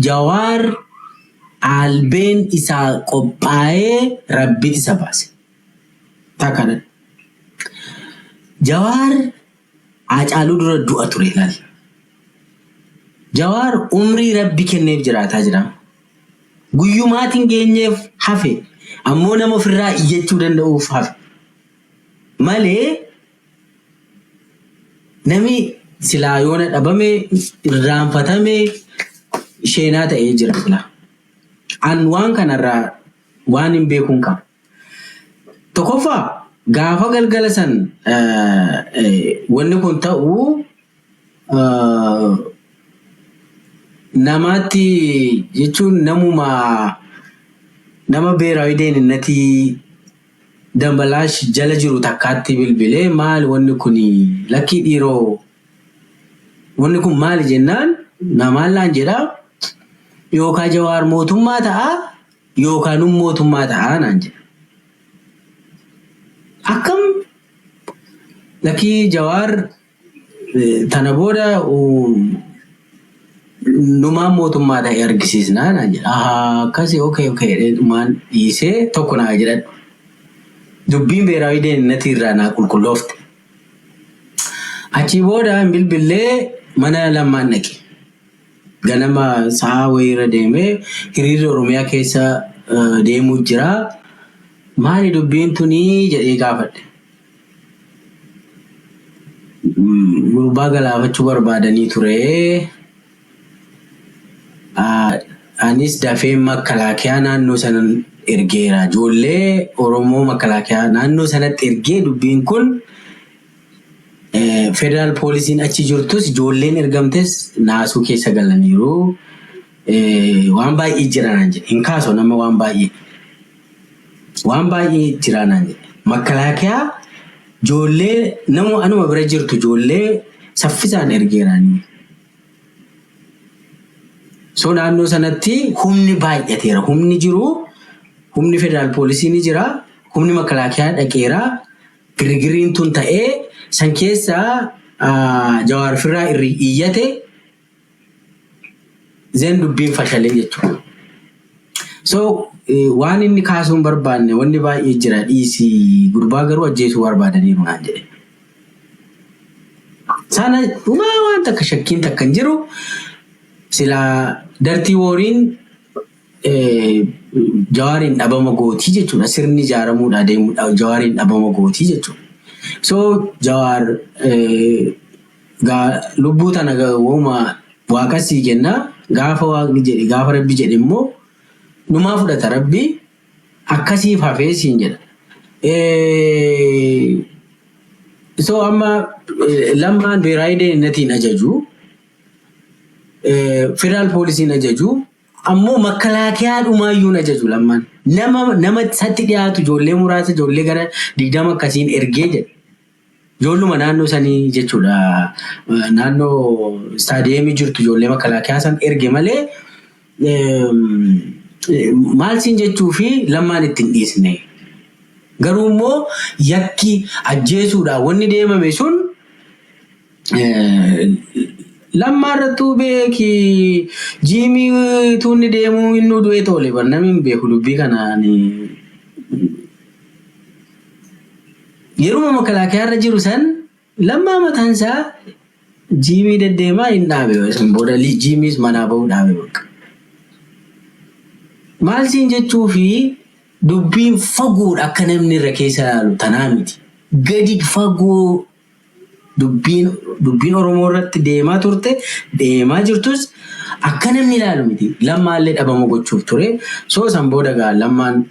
Jawaar albeen isaa qophaa'ee Rabbitu isa baase. Takka. Jawaar Haacaaluu dura du'a ture ilaali. Jawaar umrii Rabbi kenneef jiraataa jira. Guyyumaatiin geenyeef hafe, ammoo nama ofirraa iyyachuu danda'uuf hafe. Malee namni silaa yoona dhabame, irraanfatame, sheenaa ta'ee jira silaa. An waan kanarraa waan hin beekuun qaba. Tokkoffaa, gaafa galgala san wanni kun ta'u namaatti jechuun namuma nama beeraawii deeninnatii Dambalaash jala jiru takkaatti bilbilee, "Maali wanni kun? Lakkii dhiiroo, wanni kun maali?" jennaan, namaan laan jedhaa, "Yookaan Jawaar mootummaa ta'a yookaan nun mootummaa ta'a" naan jedha. Akkam? "Lakkii, Jawaar tana booda numaan mootummaa ta'e argisiisnaa" naan jedha. "Ahaa, akkasii, okay" jedhee dhumaan dhiisee tokko naa jedhadhu. Dubbiin beeraawii deeninnatii irraa naa qulqulloofte. Achii booda hin bilbillee, mana Lammaan dhaqe. Ganama sa'a wayiirra deemee, hiriirri Oromiyaa keessa deemuu jira. "Maali dubbiin tunii?" jedhee gaafadhe. "Gurbaa galaafachuu barbaadanii ture. Anis dafee makalaakiyaa naannoo sana ergeera. Ijoollee Oromoo makalaakiyaa naannoo sanatti ergee, dubbiin kun federaal poolisiin achi jirtus ijoolleen ergamtes naasuu keessa galaniiru. Waan baay'ee jira" naan jedhe. Hin kaasu nama waan baay'ee. "Waan baay'ee jira" naan jedhe. "Makalaakiyaa ijoollee nama anuma bira jirtu ijoollee saffisaan ergeeraanii. So naannoo sanatti humni baay'ateera. Humni jiru, humni federaal poolisii ni jira, humni makalaakiyaa dhaqeera. Girgiriin tun ta'ee san keessa Jawaar firraa irri iyyate, then dubbiin fashalee jechuudha. So waan inni kaasuu hin barbaanne, wanni baay'ee jira, dhiisii, gurbaa garuu ajjeesuu barbaadaniiru" naan jedhe. Sana dhumaa waan takka shakkiin takka hin jiru. Silaa dartii wooriin Jawaariin dhabama gootii jechuudha. Sirni ijaaramuudhaa deemuudha Jawaariin dhabama gootii jechuudha. So Jawaar lubbuu tana wooma waaqasii kenna, gaafa waaqni jedhe, gaafa Rabbi jedhe immoo numaa fudhata, Rabbi akkasiif hafee siin jedha. So amma Lammaan beeraayii deeninnatiin ajaju, federaal poolisiin ajaju, ammoo makalaakiyaa dhumaayyuu ajaju Lammaan. Nama isatti dhiyaatu ijoollee muraasa, ijoollee gara 20 akkasiin ergee jedhe. Ijoolluma naannoo sanii jechuudha. Naannoo istaadiyeemii jirtu ijoollee makalaakiyaa san erge malee, maal siin jechuu fi Lammaan ittiin dhiisne. Garuu immoo yakki ajjeesuudhaan wanni deemame sun Lammaa irrattuu beeki, jiimii tuunni deemuu inni du'ee toole bar, namni hin beeku dubbii kanaan. Yeruma makalaakiyaa irra jiru san Lammaa mataan isaa jiimii deddeemaa hin dhaabe, san booda jiimiis manaa bahuu dhaabe bakka. Maal siin jechuu fi dubbiin fagoodha, akka namni irra keessa ilaalu tanaa miti. Gadi fagoo dubbiin Oromoo irratti deemaa turte, deemaa jirtus akka namni ilaalu miti. Lammaallee dhabama gochuuf ture. So san booda gaa Lammaan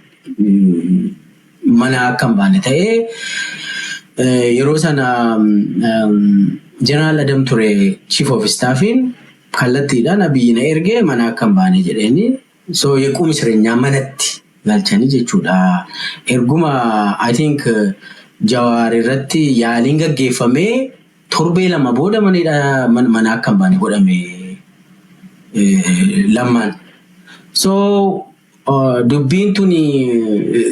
mana akka hin baane ta'ee, yeroo sana Jeneraal Adam ture chief of staffiin, kallattiidhaan Abiyyi na ergee mana akka hin baane jedheeni. So yequum jireenyaa manatti galchanii jechuudha. Erguma I think Jawaar irratti yaaliin gaggeeffamee torbee 2 booda mana akka hin baane godhame Lammaan. So dubbiin tuni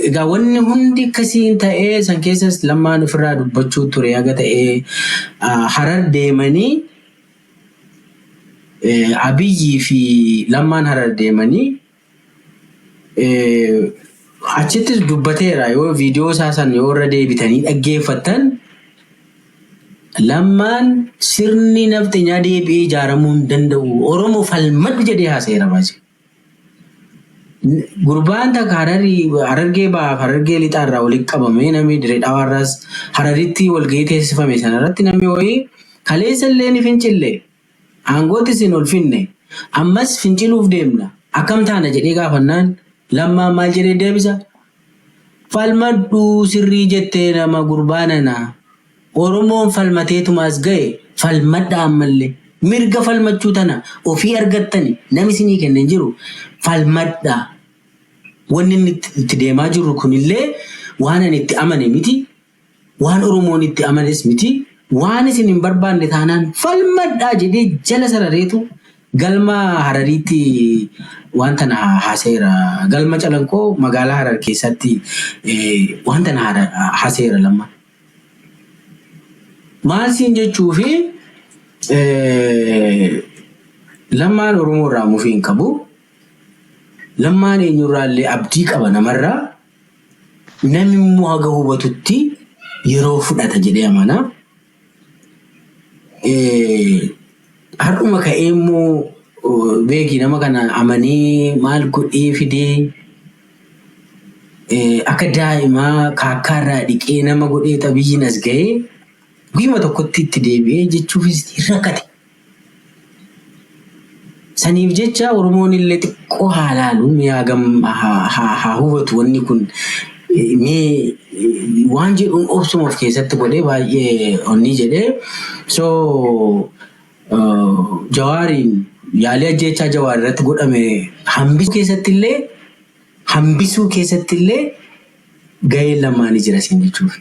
egaa wanni hundi akkasiin ta'ee, san keessas Lammaan ofirraa dubbachuu ture haga ta'ee, Harar deemanii Abiyyii fi Lammaan Harar deemanii achittis dubbateera. Yoo viidiyoo isaa san yoo irra deebitanii dhaggeeffattan, Lammaan sirni nafxenyaa deebi'ee ijaaramuu hin danda'u, Oromoo falmadhu jedhee haaseera baase. Gurbaan takka Hararii, Harargee Bahaaf Harargee Lixaarraa walitti qabamee, namni Diree Dhawaarraas Hararitti walgahii teessifame sanarratti namni wayii kaleessa illee ni fincille, aangootti isin ol finne, ammas finciluuf deemna, akkam taana jedhee gaafannaan, Lammaan maal jedhee deebisa? "Falmadhuu, sirrii jettee nama gurbaanana. Oromoon falmateetumaas ga'e, falmadha ammallee. Mirga falmachuu tana ofii argattani, namni isinii kenne hin jiru, falmadha. Wanni inni itti deemaa jirru kunillee waan ani itti amane miti. Waan Oromoon itti amanes miti. Waan isin hin barbaanne taanaan falmadhaa" jedhee jala sarareetu galma Harariitti waan tana haaseera. Galma Calanqoo magaalaa Harar keessatti waan tana haaseera Lammaan. Maal siin jechuu fi, Lammaan Oromoo irraa mufii hin qabu. Lammaan eenyurraa illee abdii qaba namarraa. Namni immoo haga hubatutti yeroo fudhata jedhee amana. Har'uma ka'ee immoo beeki nama kana amanee maal godhee fidee akka daa'imaa kaakkaarraa dhiqee nama godhee xabiyyiin as ga'ee guyyuma tokkotti itti deebi'ee jechuufis hin rakkate. Saniif jecha Oromoon illee xiqqoo haa laalu, mee hagam haa hubatu wanni kun mee waan jedhuun obsuma of keessatti godhee baay'ee onnii jedhee. So Jawaariin yaalii ajjeechaa Jawaar irratti godhame hambisuu keessatti illee gaheen Lammaanii jira siin jechuuf.